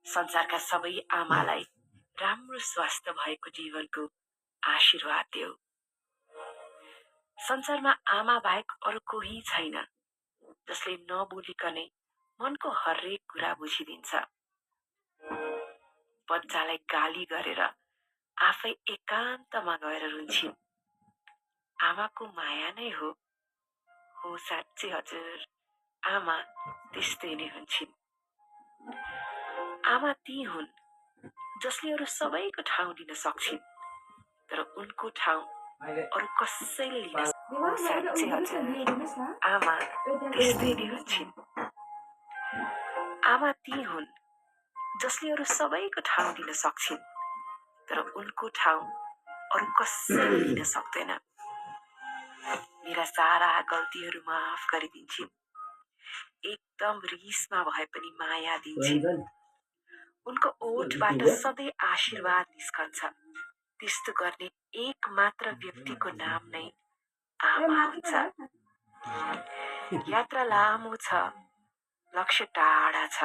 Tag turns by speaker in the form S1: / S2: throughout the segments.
S1: संसारका सबै आमालाई राम्रो स्वास्थ्य भएको जीवनको आशीर्वाद देऊ। संसारमा आमा बाहेक अरू कोही छैन जसले नबोलिकनै मनको हरेक कुरा बुझिदिन्छ। बच्चालाई गाली गरेर आफै एकान्तमा गएर रुन्छिन्। आमाको माया नै हो साँच्चै हजुर, आमा त्यस्तै नै हुन्छन्। आमा ती हुन् जसले अरू सबैको ठाउँ लिन सक्छिन्, तर उनको ठाउँ अरू कसैले लिन साँच्चै हजुर, आमा त्यस्तै नै हुन्छन्। आमा ती हुन् जसले अरू सबैको ठाउँ लिन सक्छिन्, तर उनको ठाउँ अरू कसैले लिन सक्दैन। मेरा सारा गल्तीहरू माफ गरिदिन्छिन्। एकदम रिसमा भए पनि माया दिन्छिन्। उनको ओठबाट सधैँ आशीर्वाद निस्कन्छ। त्यस्तो गर्ने एक मात्र व्यक्तिको नाम नै आमा हुन्छ। यात्रा लामो छ, लक्ष्य टाढा छ,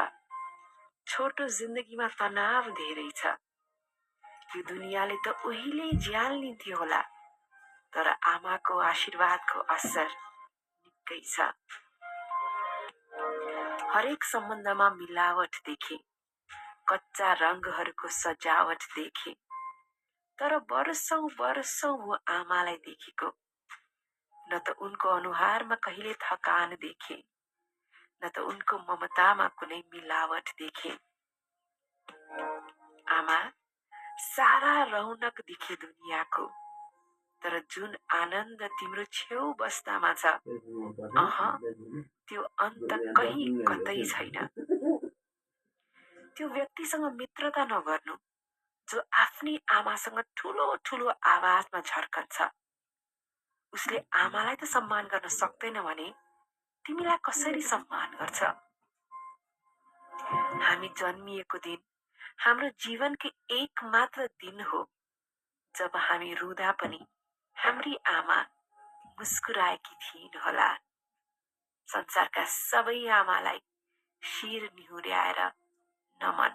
S1: छोटो जिन्दगीमा तनाव धेरै छ। यो दुनियाँले त उहिले ज्यान लिन्थ्यो होला, तर आमाको आशीर्वादको असर निकै छ। हरेक सम्बन्धमा मिलावट देखे, कच्चा रंगहरूको सजावट देखे, तर वर्षौं वो आमालाई देखेको। न त उनको अनुहारमा कहिले थकान देखे, न त उनको ममतामा कुनै मिलावट देखे। आमा सारा रौनक दिखे दुनियाँको, तर जुन आनन्द तिम्रो छेउ बस्दामा छ, त्यो अन्त कहीँ कतै छैन। त्यो व्यक्तिसँग मित्रता नगर्नु जो आफ्नी आमासँग ठुलो ठुलो आवाजमा झर्कन्छ। उसले आमालाई त सम्मान गर्न सक्दैन भने तिमीलाई कसरी सम्मान गर्छ? हामी जन्मिएको दिन हाम्रो जीवनको एक मात्र दिन हो जब हामी रुँदा पनि हाम्री आमा मुस्कुराएकी थिइन् होला। संसारका सबै आमालाई शिर निहुर्याएर नमन।